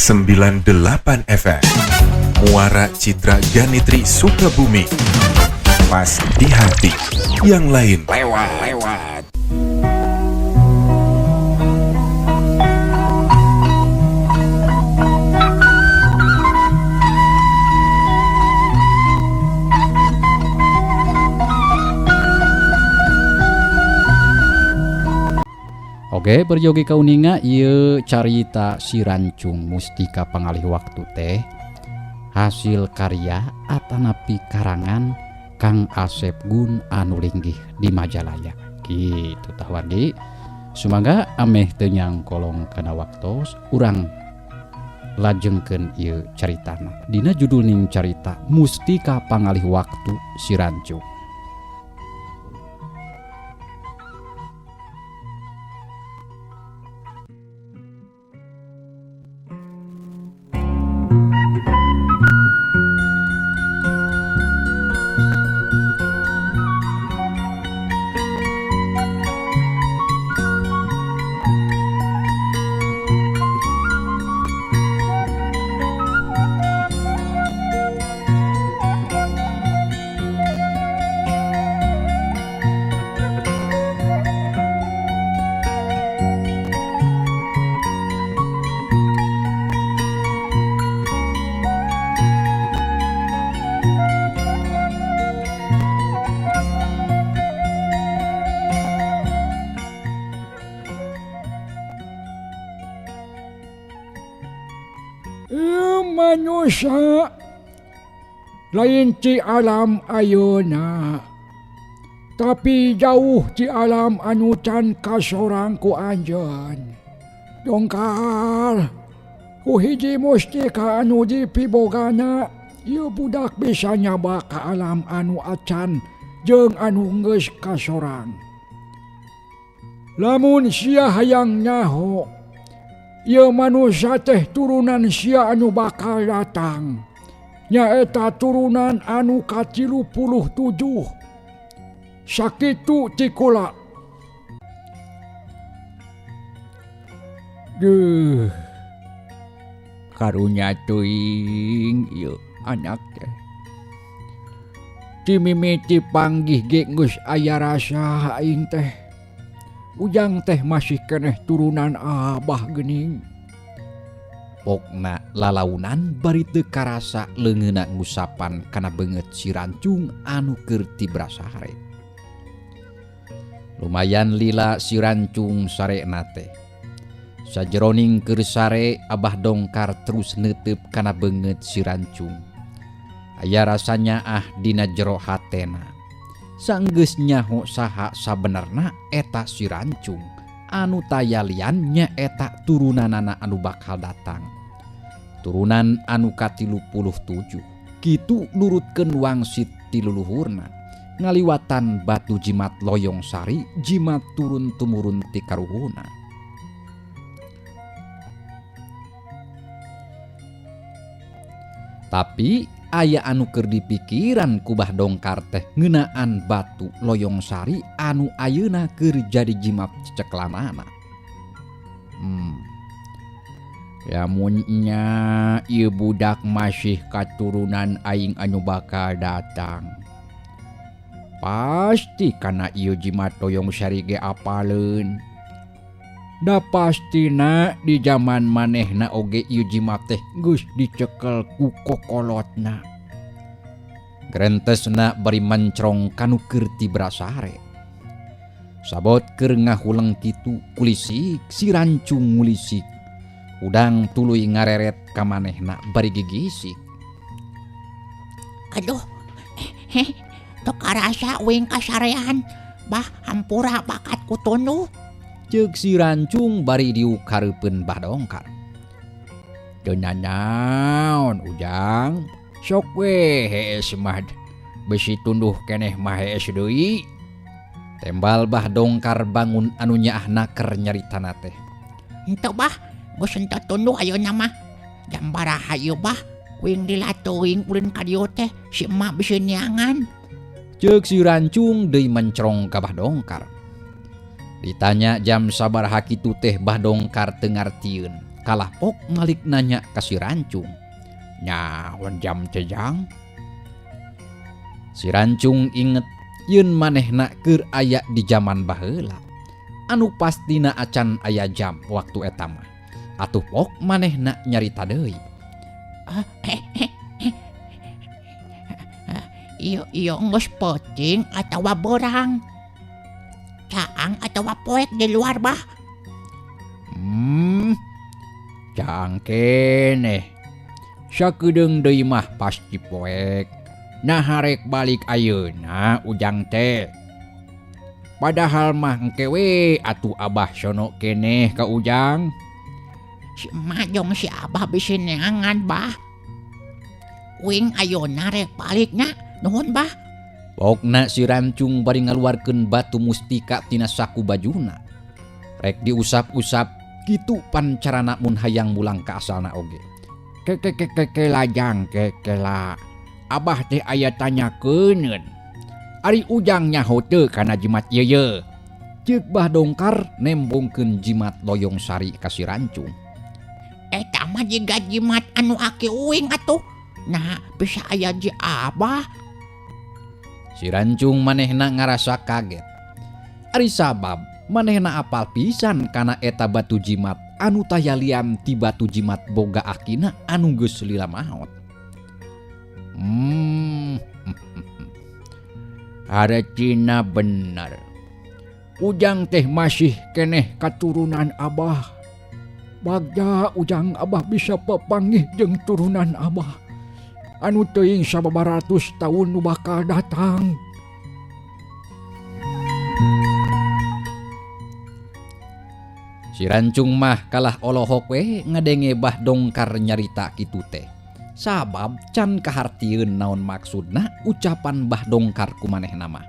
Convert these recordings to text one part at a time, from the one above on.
98 FM. Muara Citra Ganitri Sukabumi. Pas di hati, yang lain lewat. Lewat. Oke peryogi kauninga ieu carita si Rancung Mustika Pangalih Waktu teh hasil karya atanapi karangan Kang Asep Gun anu linggih di Majalaya gitu tah wargi. Sumangga ameh teu nyangkolong kana waktos urang lajengkeun ieu caritana dina judul ning carita Mustika Pangalih Waktu si Rancung. Manusia lain ti alam ayeuna tapi jauh ti alam anu can kasorang ku anjeun. Dongkar ku hiji mustika anu dipibogana ieu budak bisa nyaba ka alam anu acan jeung anu geus kasorang. Lamun sia hayang nyaho ieu manusia teh turunan sia anu bakal datang, nyaeta turunan anu ka-37. Sakitu ti kula. Duh, karunya teuing ieu anak teh. Ti mimiti panggih ge geus aya rasa aing teh. Ujang teh masih keneh turunan abah geuning. Pokna lalaunan bari teu karasa leungeunna ngusapan kana beungeut si Rancung anu keur tibrasare. Lumayan lila si Rancung sarena teh. Sajeroning keur sare Abah Dongkar terus neuteup kana beungeut si Rancung. Aya rasanya ah dina jero hatena. Sanggeus nyaho saha sabenerna eta si Rancung anu tayalian nyaeta turunanana anu bakal datang. Turunan anu ka-37 kitu nurutkeun wangsit ti luluhurna ngaliwatan batu jimat loyong sari jimat turun tumurun ti karuhuna. Tapi aya anu keur dipikiran ku Bah Dongkar teh ngeunaan batu loyong sari anu ayeuna keur jadi jimat ceceklanana. Lamun nya ieu budak masih katurunan aing anu bakal datang, pasti kana ieu jimat loyong sari ge apaleun. Da pastina di zaman manehna oge ieu jimat teh geus dicekel ku kokolotna. Grentesna bari mencrong kanu keur tibrasare. Sabot keur ngahuleng kitu kulisik si Rancung ngulisik. Udang tuluy ngareret ka manehna bari gigisik. Aduh, teu karasa uing kasarean. Bah, hampura bakat ku tunduh. Ceuk si Rancung bari diukareupeun Bah Dongkar. Teu nanaon Ujang, sok we hees mah besi tunduh keneh mah hees deui. Tembal Bah Dongkar bangun anu nyaah naker nyaritana teh. Henteu bah, geus henteu tunduh ayeuna mah. Jam baraha ieu bah, uing dilateuing ulin ka dieu teh si emak bisi neangan. Ceuk si Rancung deui mencrong ka Bah Dongkar. Ditanya jam sabaraha kitu teh Bah Dongkar teu ngartieun. Kalah pok malik nanya ka si Rancung. Nyaon jam teh Jang? Si Rancung inget yeun manehna keur aya di jaman baheula. Anu pastina acan aya jam waktu eta mah. Atuh pok manehna nyarita deui. Ieu ieu geus peuting atawa beurang. Caang atawa poek di luar bah. Caang keneh. Sakedeung deui mah pasti poek. Nah harek balik ayeuna ujang teh. Padahal mah engke we atuh abah sono keneh ka ujang. Si emak jeung si abah bisi neangan bah. Uing ayeuna rek balik nya. Nuhun bah. Pokna si Rancung bari ngaluarkeun batu mustika tina saku bajuna. Rek diusap-usap kitu pan carana mun hayang mulang ka asalna oge. Ke ke ke ke ke lajang ke ke la. Abah teh aya tanyakeun. Ari ujang nyaho teu kana jimat ieu ye. Ceuk Bah Dongkar nembongkeun jimat loyong sari ka si Rancung. Eta mah jiga jimat anu aki uing atuh. Nah, bisa aya di abah. Si Rancung manehna ngarasa kaget. Ari sabab manehna apal pisan kana eta batu jimat anu tayalian ti batu jimat boga akina anu geus lila maot. Hartina bener. Ujang teh masih keneh katurunan abah. Bagja ujang abah bisa pepanggih jeung turunan abah. Anu teuing sababaratus tahun nu bakal datang. Si Rancung mah kalah olohok we ngadenge Bah Dongkar nyarita kitu teh. Sabab can kahartieun naon maksudna ucapan Bah Dongkar ku manehna mah.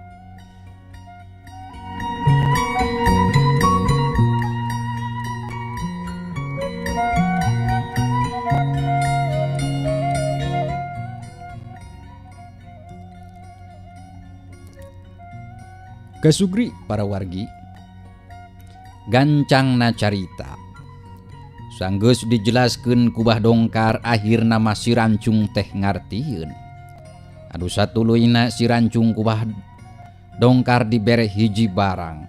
Kasugri para wargi gancangna carita. Sanggeus dijelaskeun ku Bah Dongkar akhirna mah si Rancung teh ngartieun. Anu satuluyna si Rancung ku Bah Dongkar dibere hiji barang.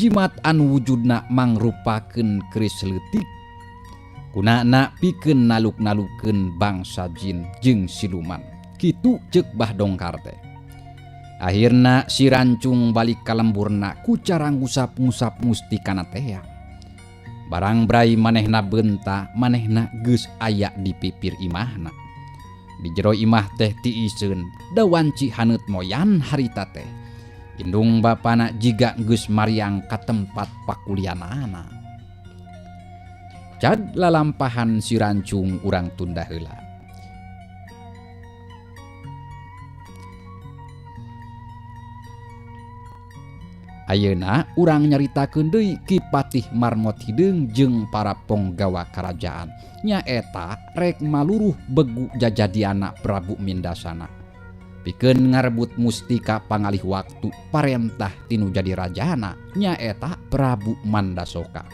Jimat anu wujudna mangrupakeun keris leutik. Kunana pikeun naluk-nalukeun bangsa jin jeung siluman. Kitu ceuk Bah Dongkar teh. Akhirna si Rancung balik ka lemburna ku cara ngusap-ngusap mustikana tea. Barang brai manehna beunta, manehna geus aya di pipir imahna. Di jero imah teh tiiseun, da wanci haneut moyan harita teh. Indung bapana jiga geus mariang ka tempat pakulianana. Cad lalampahan si Rancung urang tunda heula. Ayeuna urang nyaritakeun deui Ki Patih Marmot Hideung jeung para ponggawa karajaan. Nyaeta rek maluruh begu jajadiana Prabu Mindasana. Pikeun ngarebut mustika pangalih waktu parentah tinu jadi rajana nyaeta Prabu Mandasoka.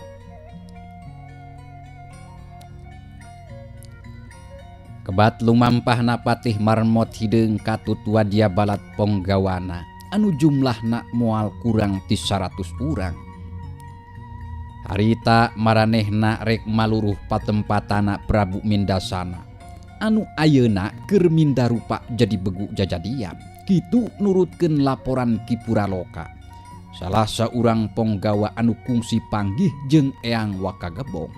Kebat lumampahna Patih Marmot Hideung katut wadia balat ponggawana anu jumlahna moal kurang ti 100 urang. Harita maranehna rek maluruh patempatana Prabu Mindasana anu ayeuna keur mindarupa jadi begu jajadian. Kitu nurutkeun laporan Ki Puraloka, salah saurang ponggawa anu kungsi panggih jeung Eyang Wakagebong.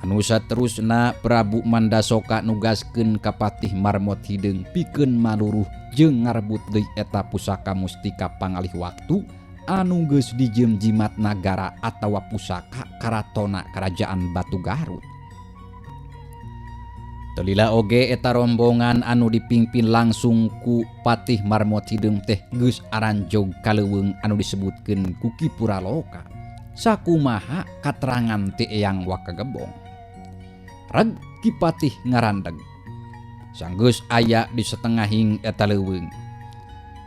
Anu saterusna Prabu Mandasoka nugaskeun ka Patih Marmot Hideung pikeun maluruh jeung ngarebut deui eta pusaka mustika pangalih waktu anu geus dijieun jimat nagara atawa pusaka karatona kerajaan Batu Garut. Telila oge eta rombongan anu dipimpin langsung ku Patih Marmot Hideung teh geus aranjog ka leuweung anu disebutkeun ku Ki Puraloka. Sakumaha katerangan ti Eyang Wakagebong. Reg Ki Patih ngarandeg. Sanggeus aya di setengahing eta leuweung.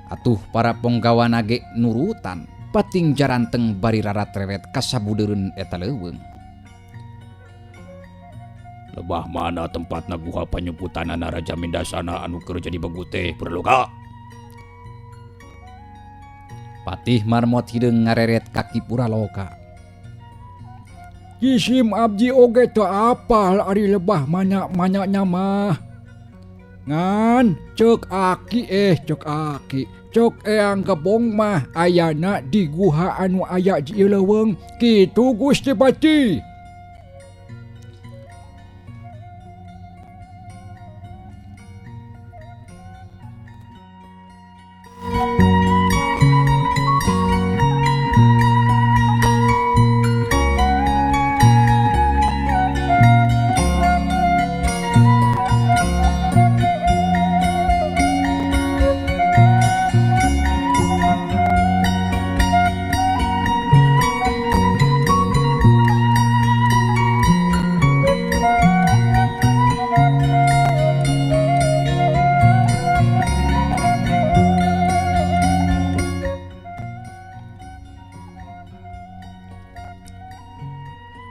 Atuh para ponggawana ge nurutan pating jaranteng bari rarat-reret kasabudeureun eta leuweung. Lebah mana tempatna guha panyumputanana Raja Mindasana anu keur jadi begut teh Puraloka? Patih Marmot Hideung ngareret ka Ki Puraloka. Jisim abdi oge teu apal ari lebah mana-mana nya mah. Ngan ceuk aki eh ceuk aki, ceuk Eyang Gebong mah ayana di guha anu aya di ieu leuweung kitu Gusti Patih.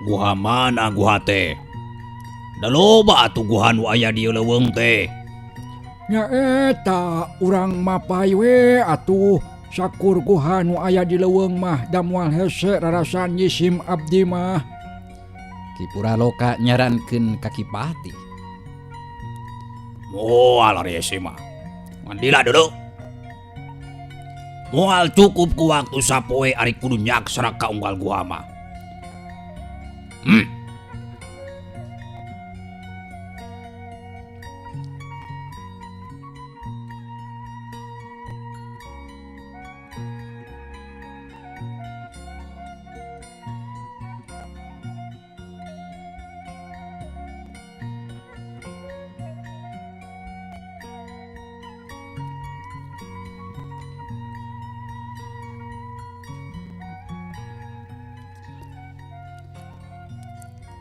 Guha mana guha teh? Da loba atuh guha nu aya di leuweung teh. Nya eta urang mapay we atuh sakur guha nu aya di leuweung mah da moal hese rarasan nyisim abdi mah. Ki Puraloka nyarankeun ka Ki Patih. Moal ari hese mah. Ngan lila deuleu. Moal cukup ku waktu sapoe ari kudu nyaksra ka unggal guha mah.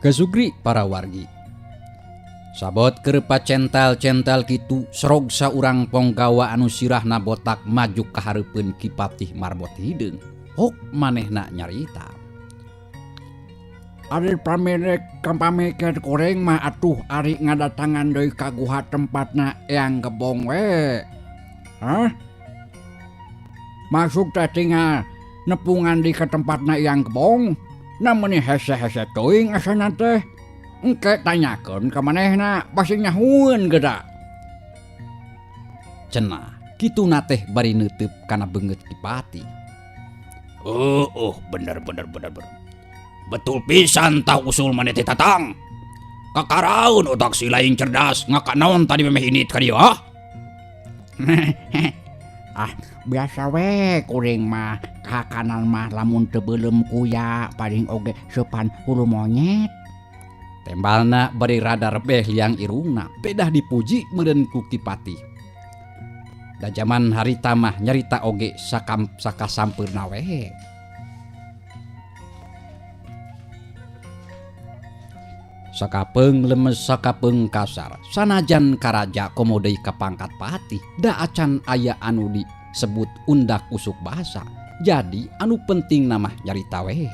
Kesugri para wargi. Sabot keur pacental-cental kitu serog saurang ponggawa anu sirahna botak maju ka hareupeun Ki Patih Marmot Hideung. Hok manehna nyarita. Ari pamerek kampamikeun kuring mah atuh ari ngadatangan deui ka guha tempatna Eyang Gebong we. Hah? Maksud teh tinggal nepungan di ka tempatna Eyang Gebong? Namun hese-hese teuing asana teh. Engke tanyakeun ka manehna pasti nyahueun geura. Cenah kituna teh bari neuteup kana beungeut Ki Patih. Oh, bener bener bener bener. Betul pisan tah usul maneh teh Tatang. Kakaraun otak si lain cerdas ngaka naon tadi memeh init ka dieu ah? Ah, biasa we kuring mah kakanan mah lamun teu beuleum kuya paling oge seupan hulu monyet. Tembalna bari rada rebeh liang irungna, pedah dipuji meureun ku Ki Patih. Da jaman harita mah nyarita oge sakasampeurna we. Sakapeung lemes sakapeung kasar, sanajan karaja komo deui ka pangkat patih, da acan aya anu disebut undak usuk basa. Jadi anu penting namah nyarita we.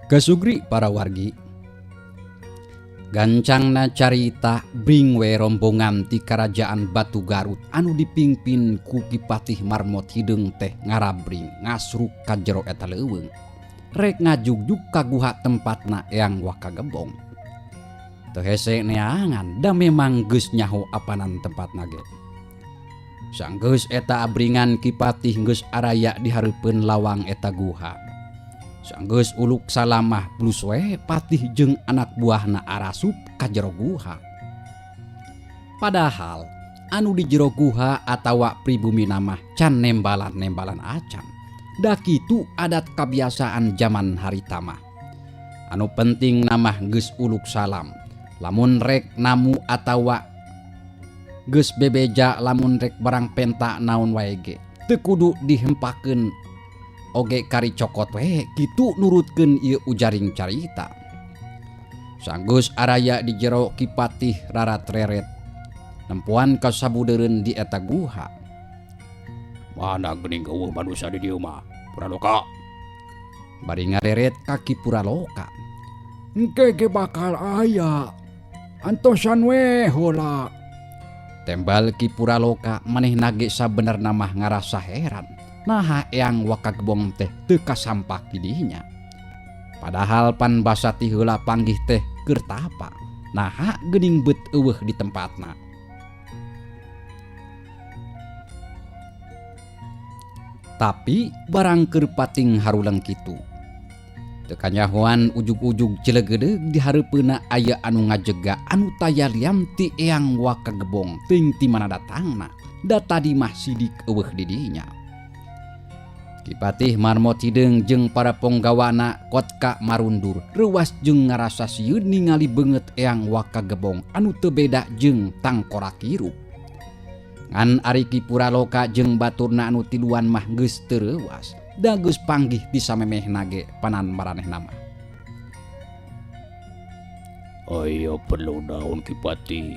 Kesugri para wargi. Gancangna carita bringwe rombongan ti kerajaan Batu Garut anu dipimpin ku Ki Patih Marmot Hideung teh ngarabring ngasruk ka jero eta leuweung. Rek ngajugjug ka guha tempatna Eyang Wakagebong. Teu hese neangan da memang geus nyaho apanan tempatna ge. Sanggeus eta abringan Ki Patih geus araya di hareupeun lawang eta guha. Sanggeus uluk salamah blus we Patih jeung anak buahna arasup ka jero guha. Padahal anu di jero guha atawa pribumi mah can nembalan-nembalan acan. Da kitu adat kabiasaan jaman harita mah. Anu penting namah geus uluk salam. Lamun rek namu atawa geus bebeja lamun rek barang penta naon wae ge teu kudu dihempakeun oge kari cokot we kitu nurutkeun ieu ujaring carita. Sanggeus araya di jero Ki Patih rarat-reret nempuan kasabudeureun di eta guha. Mana geuning eueuh manusia di dieu mah, Puraloka. Bari ngareret ka Ki Puraloka. Engke ge bakal aya. Antosan we heula. Tembal Ki Puraloka manehna ge sabenerna mah ngarasa heran. Naha Eyang Wakagebong teh teu kasampak di dinya. Padahal pan basa ti heula panggih teh keur tapa. Naha geuning beut eueuh di tempatna. Tapi barang keur pating haruleng kitu. Teu kanyahoan ujug-ujug cilegedeug di hareupeunna aya anu ngajega anu taya liam ti Eyang Wakagebong teuing ti mana datangna. Da tadi mah sidik eueuh di dinya. Ki Patih Marmot Hideung jeung para ponggawana kotka marundur reuwas jeung ngarasa sieun ningali beungeut Eyang Wakagebong anu teu beda jeung tangkorak hirup. Ngan ari Ki Puraloka jeung baturna anu tiluan mah geus teu reuwas, da geus panggih di samemehna ge panan maranehna mah. Aya perlu naon Ki Patih?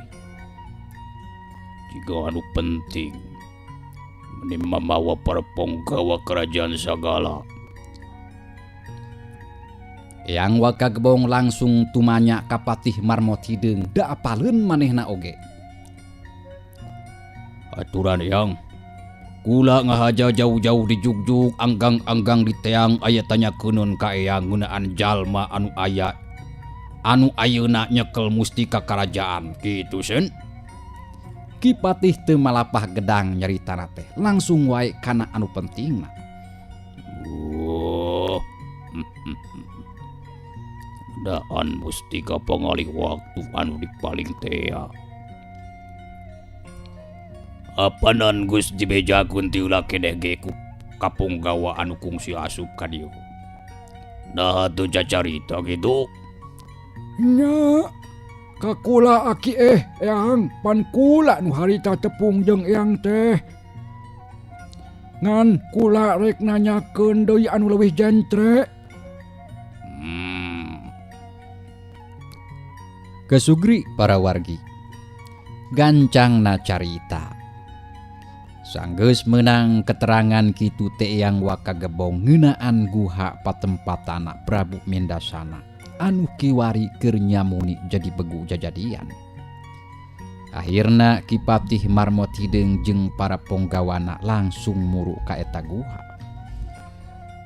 Jiga anu penting meni mamawa para ponggawa kerajaan sagala. Eyang Wakagebong langsung tumanya ka Patih Marmot Hideung da apaleun manehna oge. Aturan Eyang, kula ngahaja jauh-jauh di jugjug anggang-anggang di teang aya tanyakeunun ka Eyang ngeunaan jalma anu aya anu ayeuna nyekel mustika kerajaan kitu sen. Ki Patih teu malapah gedang nyaritana teh langsung wae kana anu pentingna. Oh. Daan mustika pangalih waktu anu dipaling tea. Apanan geus dibejakeun ti ulah keneh ge ku kapunggawa anu kungsi asup ka dieu. Nah teu cacarita kitu. Nya kakula aki Eyang pan kula nu harita tepung jeung Eyang teh. Ngan kula rek nanyakeun deui anu leuwih jentre. Kesugri para wargi. Gancangna carita. Sanggeus meunang keterangan kitu teh Eyang Wakagebong ngeunaan guha patempatana Prabu Mindasana anu kiwari keur nyamuni jadi begu jajadian. Akhirna Ki Patih Marmot Hideung jeung para ponggawana langsung muru ka eta guha.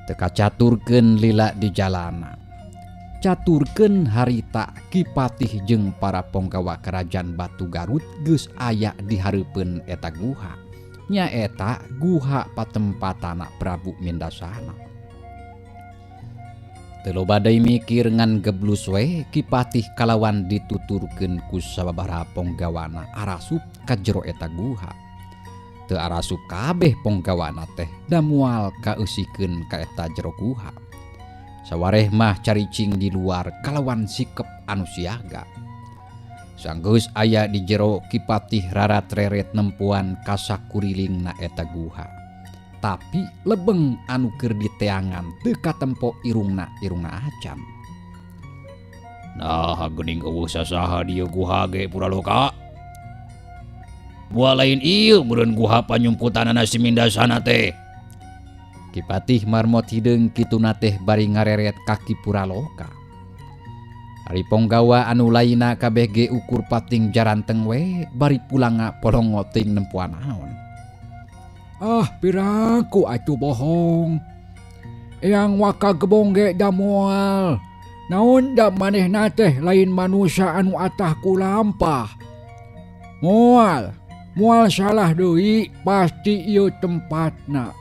Teu kacaturkeun lila di jalana. Caturkeun harita Ki Patih jeung para ponggawa kerajaan Batu Garut geus aya di hareupeun eta guha. Nyaeta guha patempatana Prabu Mindasana. Teu loba deui mikir ngan geblus we Ki Patih kalawan dituturkeun ku sababaraha ponggawana arasup ka jero eta guha. Teu arasup kabeh ponggawana teh da moal kaeusikeun ka eta jero guha. Sawareh mah caricing di luar kalawan sikep anu siaga. Sanggeus aya di jero Ki Patih rarat-reret nempuan kasakurilingna eta guha. Tapi lebeng anu keur diteangan teu katempo irungna irungna acan. Nah geuning eueuh sasaha dieu guha ge Puraloka. Moal lain ieu meureun guha panyumputanana si Mindasana teh. Ki Patih Marmot Hideung kituna teh bari ngareret ka Ki Puraloka. Ari ponggawa anu lainna kabeh ge ukur pating jaranteng we bari pulanga polongo teuing nempuan naon. Ah piraku atuh bohong. Eyang Wakagebong ge da moal. Naon da manehna teh lain manusia anu atah ku lampah. Moal, moal salah deui pasti ieu tempatna.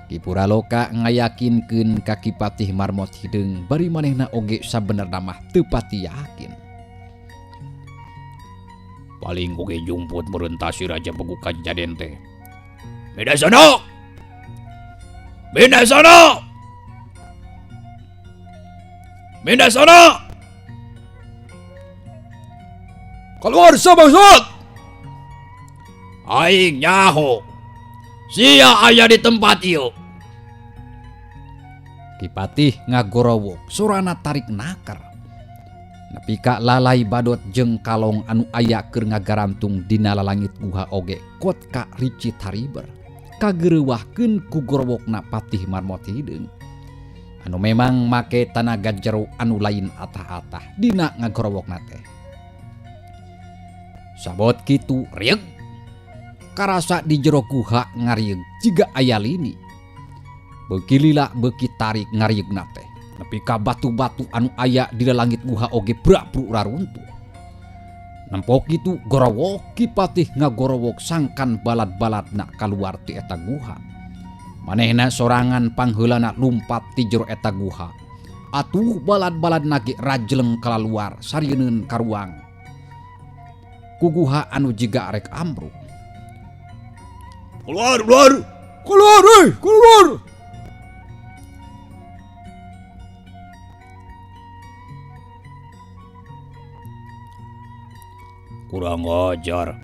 Ki Puraloka ngayakinkeun ka Ki Patih Marmot Hideung bari manehna oge sabenerna mah teu pati yakin. Paling oge jumput meureun si Raja Begu Kajaden teh. Mindasana! Mindasana! Mindasana! Keluar sabangsat! Aing nyaho. Sia aya di tempat ieu. Ki Patih ngagorowok sorana tarik naker. Nepi ka lalai badot jeung kalong anu aya keur ngagarantung dina lalangit guha oge kot ka ricit hariber. Kagereuwahkeun ku gorowokna Patih Marmot Hideung. Anu memang make tanaga jero anu lain atah-atah dina ngagorowokna teh. Sabot kitu rieug karasa di jero guha ngarieug jiga aya lini. Beuki lila beuki tarik ngarieugna teh. Nepi ka batu-batu anu aya di lalangit guha oge brak-bruk raruntuh. Nempok kitu gorowok Ki Patih ngagorowok sangkan balad-baladna kaluar ti eta guha. Manehna sorangan pangheulana lumpat ti jero eta guha. Atuh balad-baladna ge rajleng kalaluar sarieun ka ruang. Ku guha anu jiga arek ambruk. Keluar, keluar. Keluar, euy, keluar. Kurang ajar.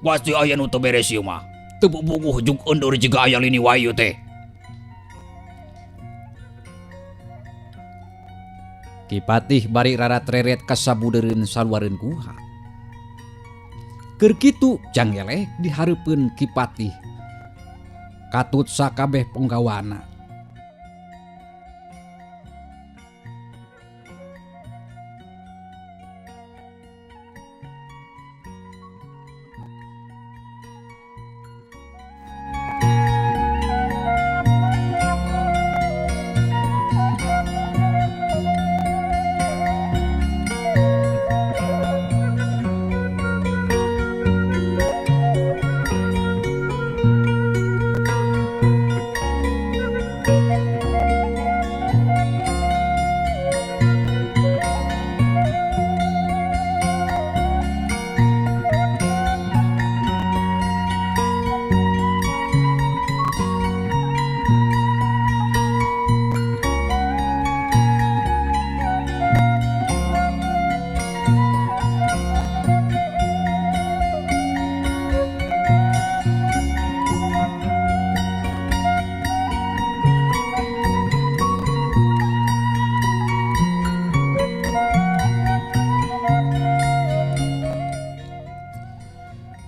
Pasti aya nu teu beres ieu mah. Teu bubuguh jug endur jiga aya lini wae ieu teh. Ki Patih bari rarat-reret kasabudeureun saluareun guha. Keur kitu janggeleh dihareupeun Ki Patih. Katut sakabeh ponggawana.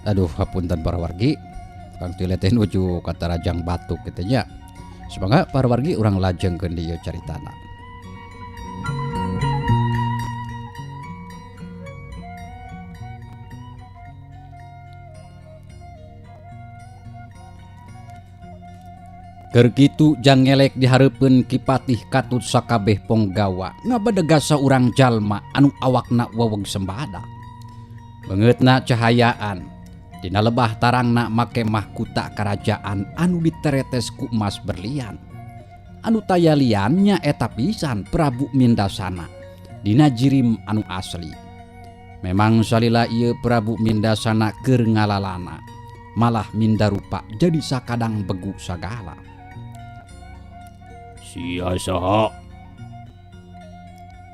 Aduh, hapunten para wargi, Kang Tile teh nuju katarajang batuk kitu nya. Semoga para wargi urang lajengkeun dieu caritana. Keur kitu jangelek dihareupeun Ki Patih katut sakabeh ponggawa ngabadegasa urang jalma anu awakna weweg sembada. Beungeutna cahayaan dina lebah tarangna make mahkuta karajaan anu diteretes ku emas berlian. Anu taya lian nya eta pisan Prabu Mindasana dina jirim anu asli. Memang salila ieu Prabu Mindasana keur ngalalana, malah mindarupa jadi sakadang begu sagala. Sia saha?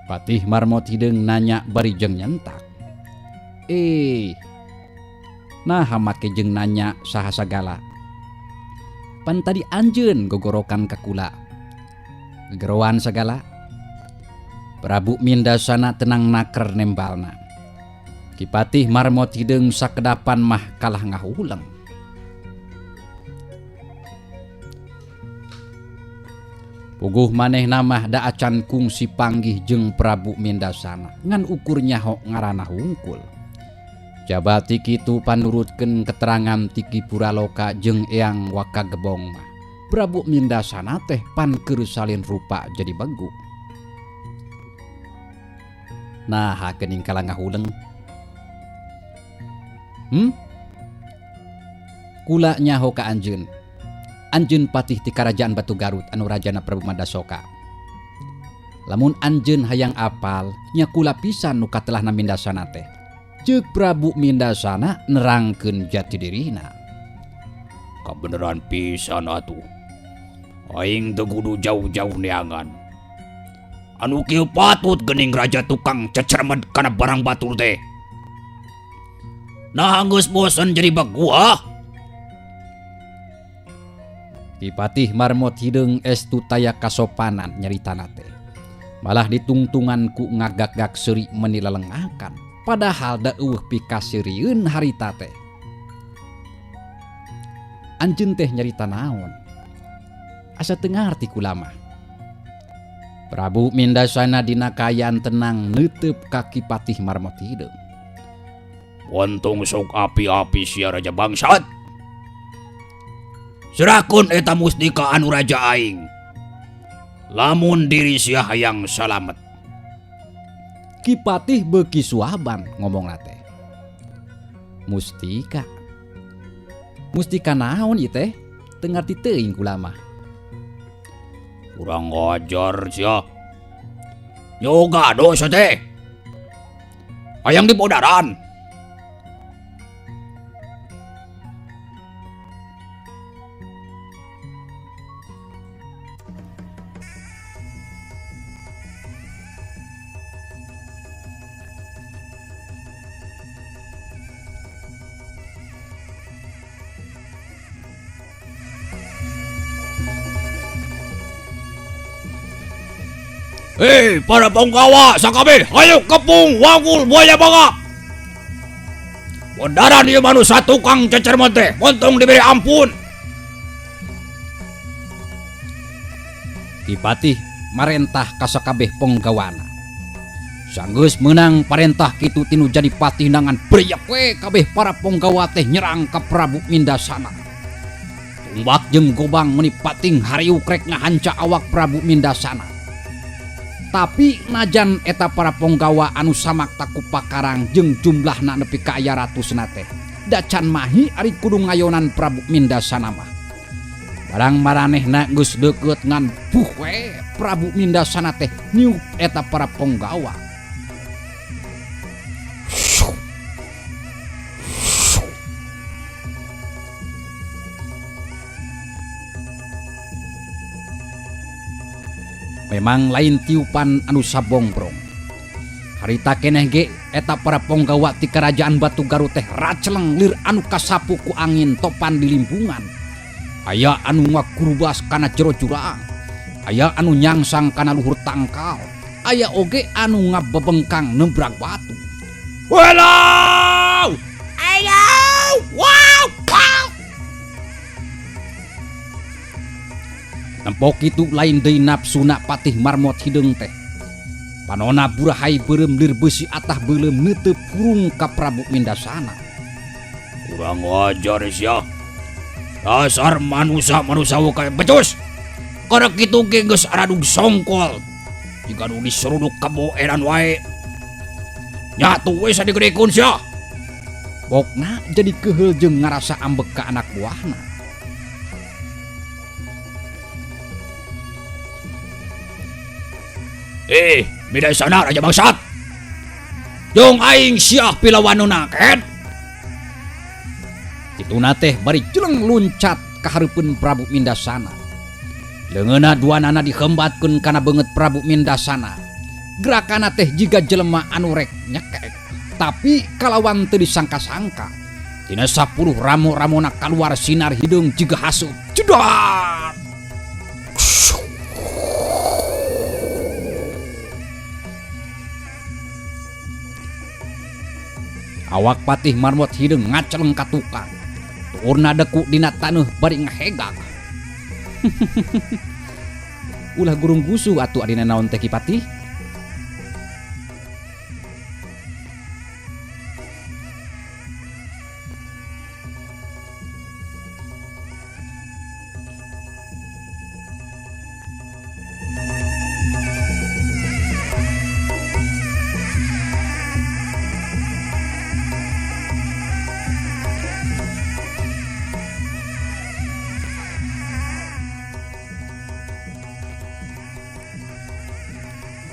Patih Marmot Hideung nanya bari jeung nyentak. Nah make jeung nanya saha sagala. Pan tadi anjeun gogorokan ka kula. Gegeroan sagala. Prabu Mindasana tenang naker nembalna. Ki Patih Marmot Hideung sakedapan mah kalah ngahuleng. Puguh manehna mah da acan kungsi panggih jeung Prabu Mindasana ngan ukur nyaho ngaranna hungkul. Jabati kitu panurutkeun keterangan ti Ki Puraloka jeung Eyang Wakagebong mah. Prabu Mindasana teh pan keur salin rupa jadi begu. Nah, geuning kalah ngahuleng. Kula nyaho ka anjeun. Anjeun patih ti karajaan Batu Garut anu rajana Prabu Madasoka. Lamun anjeun hayang apal, nya kula pisan nu katelahna Mindasana teh. Ceuk Prabu Mindasana nerangkeun jati dirina. Kabeneran pisan atuh. Aing teu kudu jauh-jauh neangan. Anu kieu patut geuning raja tukang cecermed kana barang batur teh. Nah geus bosen jadi baguah. Ki Patih Marmot Hideung estu taya kasopanan nyaritana teh. Malah ditungtungan ku ngagak-gak seuri meni lelengakan. Padahal da eueuh pikaseurieun harita teh. Anjeun teh nyarita naon? Asa teu ngarti kula mah. Prabu Mindasana dina kaayaan tenang neuteup ka Ki Patih Marmot Hideung. Untung sok api-api sia raja bangsat. Serahkeun eta mustika anu raja aing. Lamun diri sia hayang salamet. Ki Patih beuki suaban ngomongna teh. Mustika. Mustika naon ieu teh? Teu ngarti teuing kula mah. Kurang ajar sia. Nyoga dosa teh. Hayang dipodaran. Hei, para punggawa sakabeh, hayu kepung wangul buaya bangga. Bondaran ieu manusia tukang cecer teh, untung diberi ampun. Ki Patih marentah ka sakabeh punggawana. Sanggeus meunang parentah kitu tinu jadi patih nangan beriak we kabeh para punggawa teh nyerang ka Prabu Mindasana. Tumbak jeung gobang meuni pating hariuk rek ngahanca awak Prabu Mindasana. Tapi najan eta para punggawa anu samakta ku pakarang jeung jumlahna nepi ka aya ratusna teh. Dacan mahi ari kudu ngayonan Prabu Mindasana mah. Barang maranehna geus deukeut ngan puh we Prabu Mindasana teh niup eta para punggawa. Memang lain tiupan anu sabongbrong. Harita keneh ge eta para punggawa ti kerajaan Batu Garut teh raceleng lir anu kasapu ku angin topan di limbungan. Aya anu ngakurubas kana jero jurang. Aya anu nyangsang kana luhur tangkal. Aya oge anu ngabebengkang nembrang batu. Welau! Ayo! Wow! Wow! Nempok itu lain deui nafsuna Patih Marmot Hideung teh. Panona burahai beureum lir beusi atah beuleum neuteup hurung ka Prabu Mindasana. Kurang ajar sia. Dasar manusia-manusia kayak becus. Karena kitu ge geus aradug songkol. Jika nu diseruduk kaboeran wae. Nyatu we sadigedikeun sia. Pokna jadi keheul jeung ngarasa ambek ka anak buahna. Mindasana raja bangsat. Jong aing siah pilawanuna ket. Kituna teh bari jeleng luncat ka hareupeun Prabu Mindasana. Leungeunna duanana dihembatkeun kana beungeut Prabu Mindasana. Gerakana teh jiga jelema anu rek nyekek, tapi kalawan teu disangka-sangka. Tina 10 ramo-ramona kaluar sinar hideung jiga haseup. Jedar! Awak Patih Marmot Hideung ngaceleng ka tukang. Tuurna deku dina taneuh bari ngahegak. Ulah gurung gusuh atuh adina naon teh Ki Patih?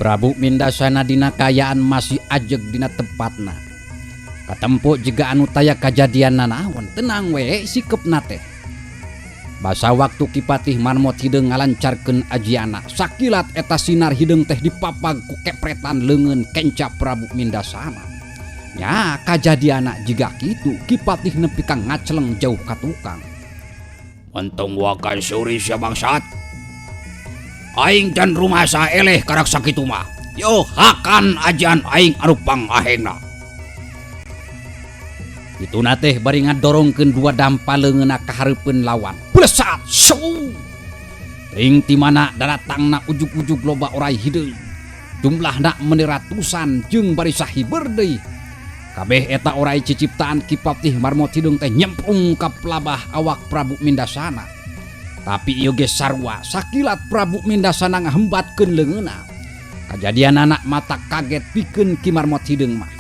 Prabu Mindasana dina kaayaan masih ajeg dina tempatna. Katempo jiga anu taya kajadian nanaon, tenang we sikepna teh. Basa waktu Ki Patih Marmot Hideung ngalancarkeun ajiana, sakilat eta sinar hideung teh dipapag ku kepretan leungeun kenca Prabu Mindasana. Nya kajadiana jiga kitu, Ki Patih nepi ka ngaceleng jauh ka tukang. Entong wakan suri sia bangsat. Aing can rumasa eleh karak sakitu mah. Yo hakan ajian aing anu pangahengna. Kituna teh bari ngadorongkeun dua dampa leungeunna ka hareupeun lawan. Blesat seu. Ring ti mana daratangna ujug-ujug loba orai hideung. Jumlahna meuni ratusan jeung bari sahiber deui. Kabeh eta orai ciciptaan Ki Patih Marmot Hideung teh nyemplung ka pelabah awak Prabu Mindasana. Tapi ieu ge sarua sakilat Prabu Mindasana ngahembatkeun leungeunna. Kajadianana mata kaget pikeun Ki Marmot Hideung mah.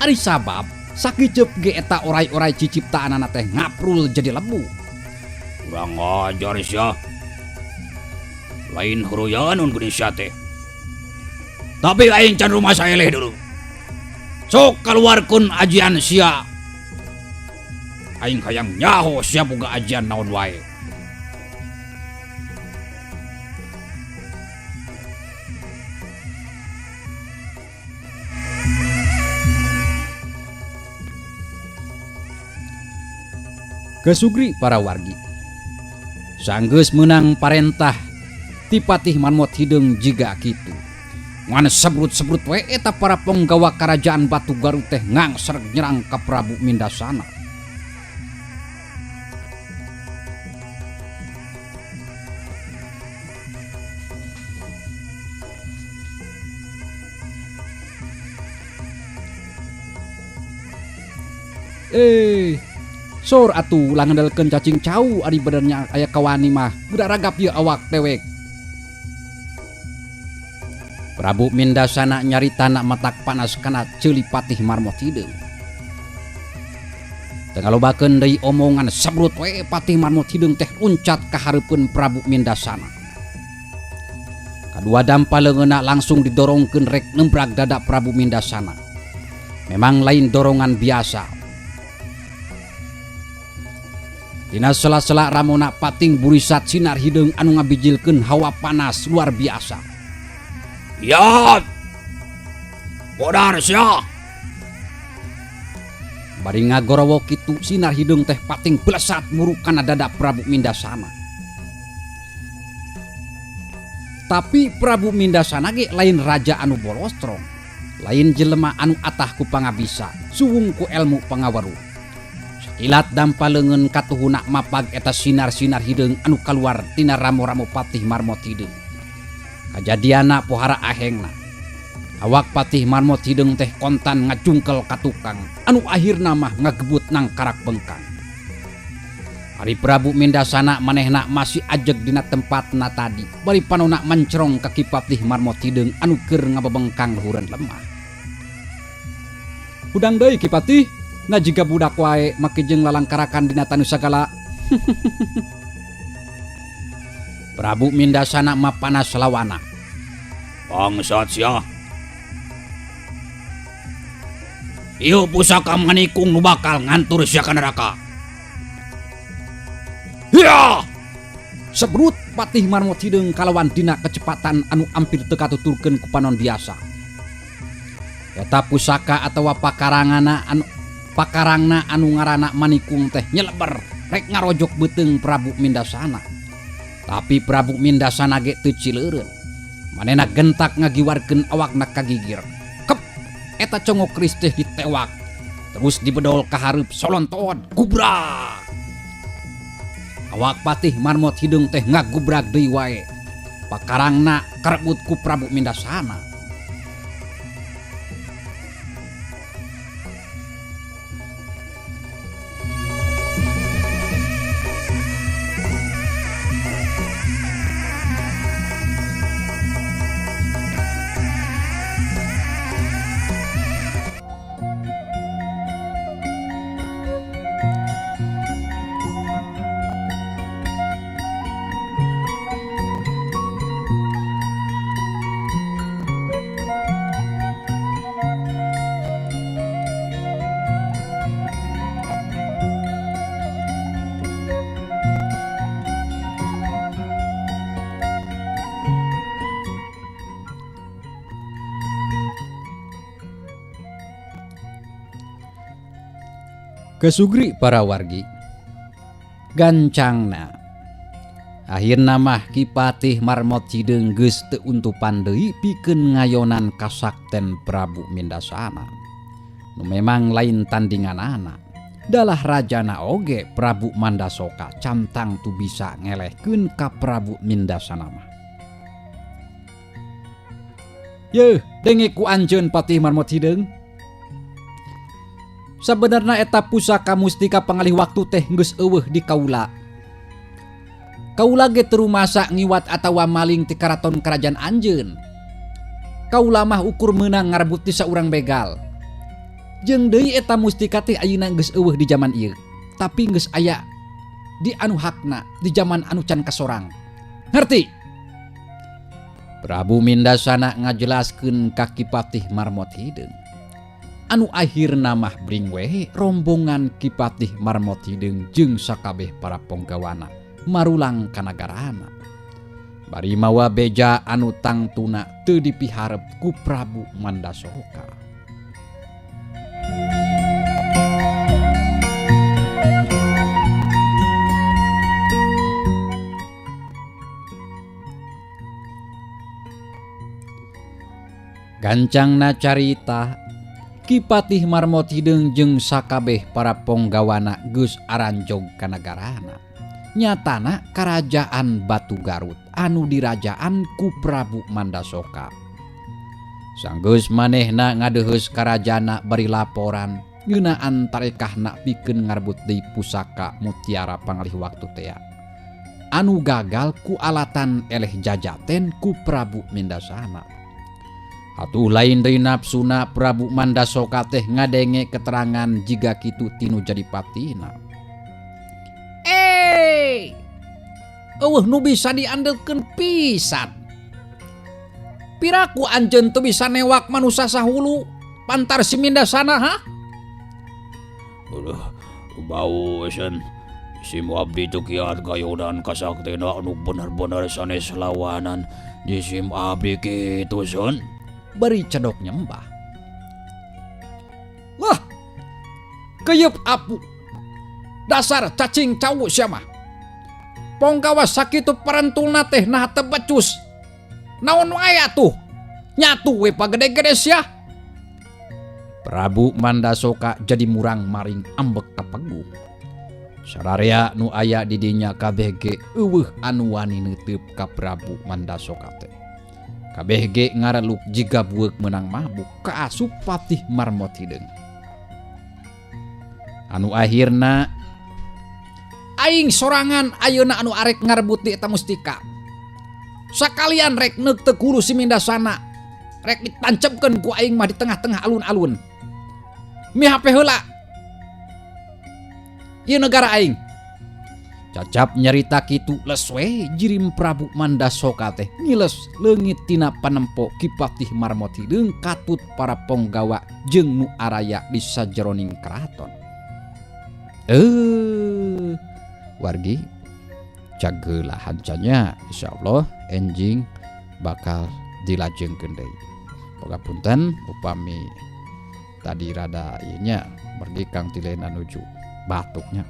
Ari sabab sakiceup ge eta orai-orai ciciptaanana teh ngaprul jadi lebu. Kurang ajar sia. Lain huruyan geuning sia teh. Tapi aing can rumasa eleh dulu. Sok kaluarkeun ajian sia. Aing hayang nyaho sia boga ajian naon wae. Kesugri para wargi. Sanggeus meunang parentah ti Patih Marmot Hideung jiga kitu. Ngan sebrut-sebrut we eta para penggawa kerajaan Batu Garuh teh ngangser nyerang ka Prabu Mindasana. Sor atuh ulah ngandelkeun cacing cau ari benernya aya kawani mah geura ragap ieu awak dewek. Prabu Mindasana nyaritana matak panas kana ceuli Patih Marmot Hideung. Teu ngalobakeun deui omongan sabrut we Patih Marmot Hideung teh luncat ka hareupeun Prabu Mindasana. Kadua dampa leungeunna langsung didorongkeun rek nembrag dada Prabu Mindasana. Memang lain dorongan biasa. Dina sela-sela ramona pating burisat sinar hideung anu ngabijilkeun hawa panas luar biasa. Ya. Bodar sia. Bari ngagorowok kitu sinar hideung teh pating blesat muruk kana dada Prabu Mindasana. Tapi Prabu Mindasana ge lain raja anu bolostrong, lain jelema anu atah ku pangabisa, suwung ku elmu pangaweruh. Sakilat dampa leungeun katuhuna mapag eta sinar-sinar hideung anu kaluar tina ramo-ramo Patih Marmot Hideung. Kajadiana pohara ahengna. Awak Patih Marmot Hideung teh kontan ngajungkel ka tukang anu akhirna mah ngagebut nang karak bengkang. Ari Prabu Mindasana manehna masih ajeg dina tempatna tadi, bari panona mencerong ka Ki Patih Marmot Hideung anu keur ngabebengkang luhureun lemah. Hudang deui Ki Patih, na jiga budak wae make jeung lalangkarakan dina tanu sagala. Prabu Mindasana mah panas lawana. Bangsat sia. Ieu pusaka manikung nu bakal ngantur sia ka neraka. Hiya! Sebrut Patih Marmot Hideung kalawan dina kecepatan anu ampir teu katuturkeun ku panon biasa. Eta pusaka atawa pakarangana anu pakarangna anu ngaranna manikung teh nyeleber rek ngarojok beuteung Prabu Mindasana. Tapi Prabu Mindasana ge teu cileureun. Manehna gentak ngagiwarkeun awakna ka gigir. Kep! Eta congok keris teh ditewak. Terus dibedol ka hareup solonton gubrak. Awak Patih Marmot Hideung teh ngagubrak deui wae. Pakarangna karebut ku Prabu Mindasana. Kesugri para wargi. Gancangna akhirna mah Ki Patih Marmot Hideung geus teu untupan deui pikeun ngayonan kasakten Prabu Mindasana. Nu memang lain tandinganana. Dalah rajana oge Prabu Mandasoka cantang tu bisa ngelehkeun ka Prabu Mindasana mah. Yeuh, denge ku anjeun Patih Marmot Hideung. Sabenerna eta pusaka mustika pangalih waktu teh geus eueuh di kaula. Kaula ge teu rumasa ngiwat atawa maling ti karaton kerajaan anjeun. Kaula mah ukur meunang ngarebut ti saurang begal. Jeung deui eta mustika teh ayeuna geus eueuh di jaman ieu, tapi geus aya di anu hakna di jaman anu can kasorang. Ngerti? Prabu Mindasana ngajelaskeun ka Ki Patih Marmot Hideung. Anu akhirna mah bring we rombongan Ki Patih Marmot Hideung jeung sakabeh para ponggawana marulang ka nagarana. Bari mawa beja anu tangtuna teu dipiharep ku Prabu Mandasoka. Gancangna carita Ki Patih Marmot Hideung jeung sakabeh para ponggawana geus aranjog ka nagarana. Nyatana karajaan Batu Garut anu dirajaan ku Prabu Mandasoka. Sanggeus manehna ngadeuheus karajana bari laporan ngeunaan tarekahna pikeun ngarebut deui pusaka mutiara pangalih waktu tea. Anu gagal ku alatan eleh jajaten ku Prabu Mindasana. Atuh lain deui nafsuna Prabu Mandasoka teh ngadenge keterangan jiga kitu tinu jadi patina. Eueuh nu bisa diandelkeun pisan. Piraku anjeun teu bisa newak manusa sahulu pantar si Mindasana ha? Aduh, bau sen. Sim abdi teu kiat gayonan kasaktena anu bener-bener sanes lawanan di sim abdi kitu sen. Bari cedok nyembah. Wah, keyep apu. Dasar cacing cau sia mah. Ponggawa sakitu parentulna teh nah teu becus. Naon wae atuh? Nyatu we pagede-gede sia. Prabu Mandasoka jadi murang-maring ambek kapeguh. Sararea nu aya di dinya kabeh ge eueuh anu wani neuteub ka Prabu Mandasoka teh. Kabeh ge ngareluk jiga bueuk meunang mabuk kaasup Patih Marmot Hideung. Anu akhirna aing sorangan ayeuna anu arek ngarebut di eta mustika. Sakalian rek neuk teu guru si Mindasana. Rek ditancepkeun ku aing mah di tengah-tengah alun-alun. Mihape heula. Ieu negara aing. Cacap nyarita kitu les we jirim Prabu Mandasoka teh ngiles leungit tina panempo Ki Patih Marmot Hideung katut para ponggawa jeung nu araya di sajeroning keraton. Wargi jageula hancanya insyaallah enjing bakal dilajengkeun deui. Boga punten upami tadi rada ieu nya mergi Kang Tilena nuju batuknya.